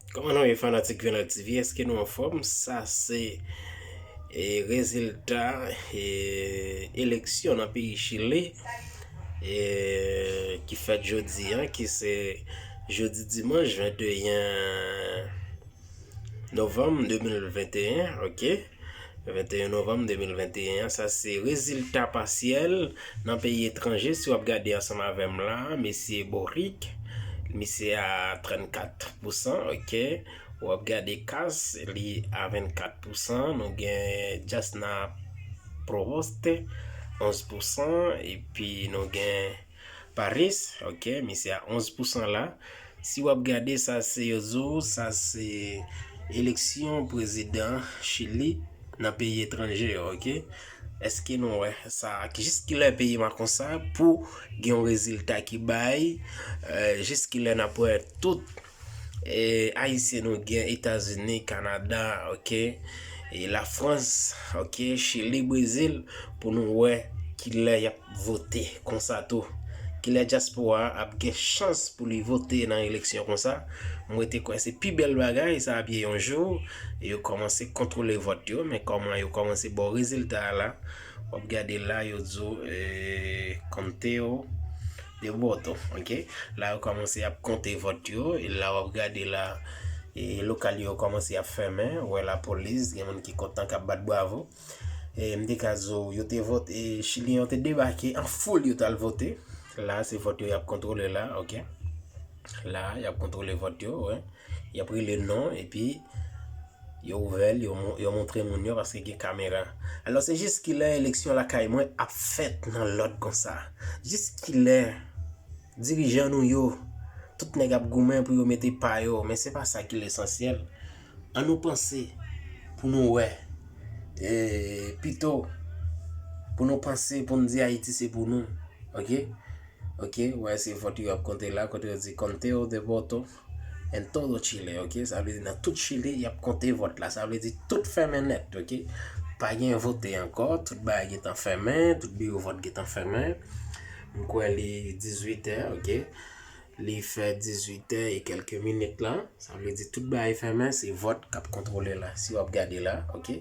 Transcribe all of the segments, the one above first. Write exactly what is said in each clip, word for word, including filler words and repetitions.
Kòman nou ye, fanatik Venel T V? Èske nou anfòm? Sa se e, rezilta e, eleksyon nan peyi Chili e, ki fèt jodi a, ki se jodi dimanch venteyen novanm de mil venteyen, ok? Venteyen novanm de mil venteyen an, sa se rezilta pasyèl nan peyi etranje. Si w ap gade ansanm avè m la, mesye Boric, misye a trannkat pousan, ok? W ap gade Kast, li a vennkat pousan, nou gen Jasna Provost, onz pousan, epi nou gen Paris, ok, misye a onz pousan la. Si w ap gade sa, se yo di w, sa se eleksyon prezidan Chili nan peyi etranje yo, ok? Èske nou wè sa? Jis kilè peyi m a konsa pou gen yon rezilta ki bay? Eh, jis kilè n ap wè tout e, Ayisyen nou gen Etazini, Kanada, ok? E Lafrans, ok? Chili, Brezil, pou nou wè kilè y ap vote konsa tou. Kilè dyaspora a ap gen chans pou li vote nan eleksyon konsa. Mwen te kwè se pi bèl bagay, sa ap ye yon jou yo kòmanse kontwole vòt yo, men kòman yo kòmanse ba w rezilta a la, w ap gade la, yo di w, e, conteo de voto, ok? La, yo kòmanse ap konte vòt yo, e la, w ap gade la, e, lokal yo kòmanse ap fèmen, w wè lapolis, gen moun ki kontan k ap bat bravo. E, m te ka di w, yo te vote, e, Chilyen yo te debake an foul, yo t al vote. La, se vòt yo y ap kontwole la, ok? La, y ap kontwole vòt yo, wè. Y ap rele non, epi yo ouvè l, yo, yo montre moun yo, paske gen kamera. Alò, se jis kilè eleksyon lakay mwen ap fèt nan lòd konsa? Jis kilè dirijan nou yo, tout nèg ap goumen pou yo mete pa yo, men se pa sa ki lesansyèl. An nou panse pou nou wè, e, pito, pou nou panse, pou n di Ayiti se pou nou, ok? Ok, wè, se vòt yo ap konte la, kote yo di conteo de voto en todo Chile, ok? Sa vle di nan tout Chili, y ap konte vòt la. Sa vle di tout fèmen nèt, ok? Pa gen vote ankò, tout bagay gentan fèmen, tout biwo vòt gentan fèmen. M kwè li dizuit è, ok? Li fè dizuit è e kèlke minit la. Sa vle di tout bagay fèmen, se vòt k ap kontwole la. Si w ap gade la, ok?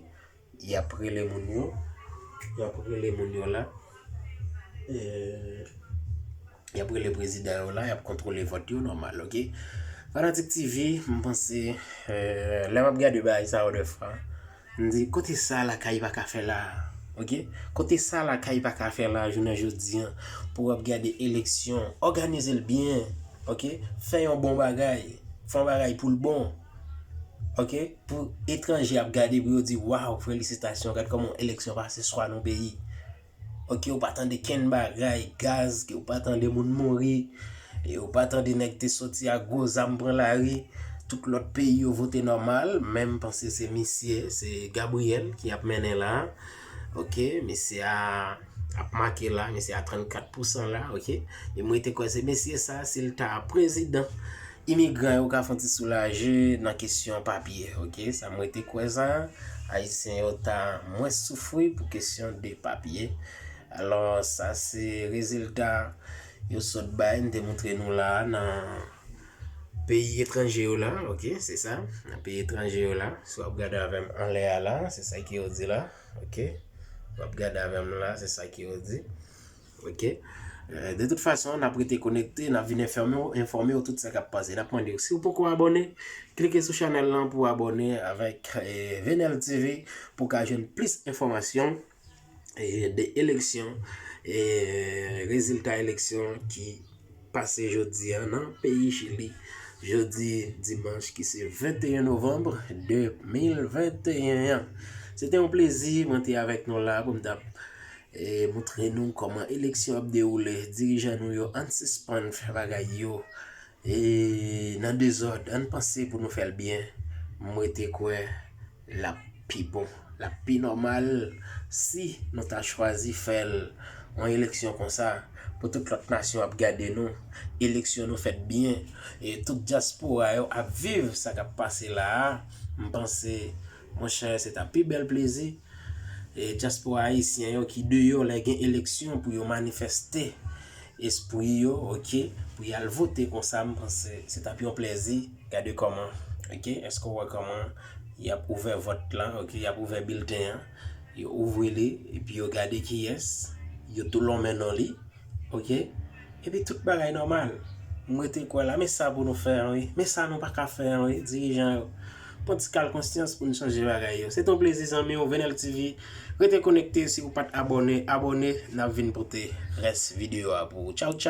Y ap rele moun yo. Y ap rele moun yo la. E, y ap rele prezidan yo la, y ap kontwole vòt yo nòmal, ok? Fanatik T V, m panse, e, lè m ap gade bagay sa yo dèfwa, m di, kote sa lakay pa ka fè la, ok? Kote sa lakay pa ka fè la, jounen jodi an, pou w ap gade eleksyon, òganize l byen, ok? Fè yon bon bagay, fè yon bagay pou l bon, ok? Pou etranje ap gade, pou yo di, waw, felisitasyon, gad kòman yon eleksyon pase swa nan peyi. Ok, ou pa tande kenn bagay, gaz, ke ou pa tande moun mouri, e ou pa tande nèg te soti ak gwo zam pran lari, tout lòt peyi yo vote nòmal, men m panse se misye, se Gabriel ki ap mennen la, ok, misye a, ap make la, misye a trannkat pousan la, ok, e mwen te kwè se mesye sa, si l ta prezidan, imigran yo ka fè yon ti soulaje nan kesyon papye, ok? Sa m rete kwè sa, Ayisyen yo ta mwens soufri pou kesyon de papye. Alò, sa se rezilta yo sot bay, m te montre nou la a nan peyi etranje yo la, ok? Se sa, nan peyi etranje yo la. Si w ap gade avè m anlè a la, se sa ke yo di la, ok? W ap gade avè m la, se sa ke yo di. Ok. Euh, de tout fason, n ap rete konekte, n ap vin enfòme w, enfòme w tout sa k ap pase. N ap mande w, si w poko abòne, klike sou chanèl lan pou w abòne avèk, eh, Venel T V pou w ka jwenn plis enfòmasyon, eh, de eleksyon, eh, rezilta eleksyon ki pase jodi a nan peyi Chili. Jodi dimanch ki se venteyen novanm de mil venteyen an. Se te yon plezi, mwen te avèk nou la pou m t ap e, montre nou kòman eleksyon ap dewoule. Dirijan nou yo, ann sispann fè bagay yo, e, nan dezòd. Ann panse pou nou fè l byen. M rete kwè l ap pi bon, l ap pi nòmal si nou ta chwazi fè l yon eleksyon konsa pou tout lòt nasyon ap gade nou. Eleksyon nou fèt byen, e tout dyaspora yo ap viv sa k ap pase la a. M panse, monchè, se ta pi bèl plezi. E dyaspora ayisyen yo ki deyò lè gen eleksyon pou yo manifeste espri yo, ok, pou y al vote konsa, m panse se t ap yon plezi. Gade kòman Ok, èske w wè kòman y ap ouvè vòt lan? Ok, y ap ouvè bilten an. Yo ouvri li, epi yo gade kiyès. Yo tou lonmen non li. Ok? Epi tout bagay nòmal. M rete kwè la, men sa pou nou fè an, wi. Men sa nou pa ka fè an, wi, dirijan yo. Pran ti kal konsyans pou n chanje bagay yo. Se te yon plezi, zanmi w, Venel T V. Rete konekte, si w pa t abòne, abòne, n ap vin pote rès videyo a pou ou. Tchaw, tchaw.